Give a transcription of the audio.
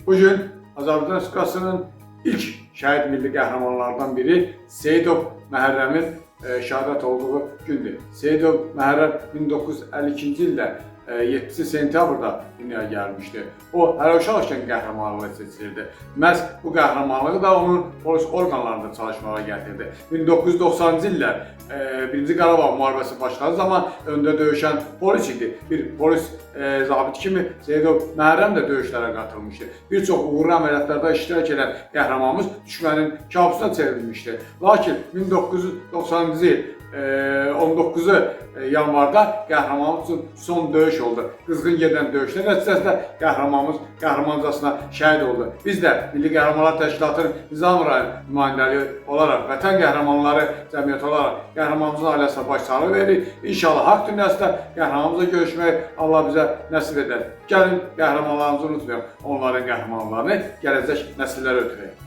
Bu gün Azərbaycan Respublikasının ilk şəhid milli qəhrəmanlardan biri Seyidov Məhərrəmin şəhadət olduğu gündür. Seyidov Məhərrəm 1952-ci ildə 7 sentyabrda dünyaya gəlmişdi. O, hələ uşaq ikən qəhrəmanlığı seçilirdi. Məhz bu qəhrəmanlığı da onun polis orqanlarında çalışmağa gətirdi. 1990-cı illər Birinci Qarabağ müharibəsi başladığı zaman öndə döyüşən polis idi. Bir polis zabit kimi Seyidov Məhərrəm də döyüşlərə qatılmışdı. Bir çox uğurlu əməliyyatlarda iştirak edən qəhrəmanımız düşmənin kabusuna çevrilmişdi. Lakin 1990-cı il 19 yanvarda qəhrəmanımız üçün son döyüş oldu. Qızğın gedən döyüşlər nəticəsində qəhrəmanımız qəhrəmancasına şəhid oldu. Biz də Milli Qəhrəmanlar Təşkilatının Nizam rayon nümayəndəliyi olaraq, Vətən Qəhrəmanları cəmiyyəti olaraq qəhrəmanımızın ailəsinə başsağlığı veririk. İnşallah haqq dünyasında qəhrəmanımızla görüşmək Allah bizə nəsib edər. Gəlin qəhrəmanlarımızı unutmayaq. Onların qəhrəmanlarını gələcək nəsillərə ötürək.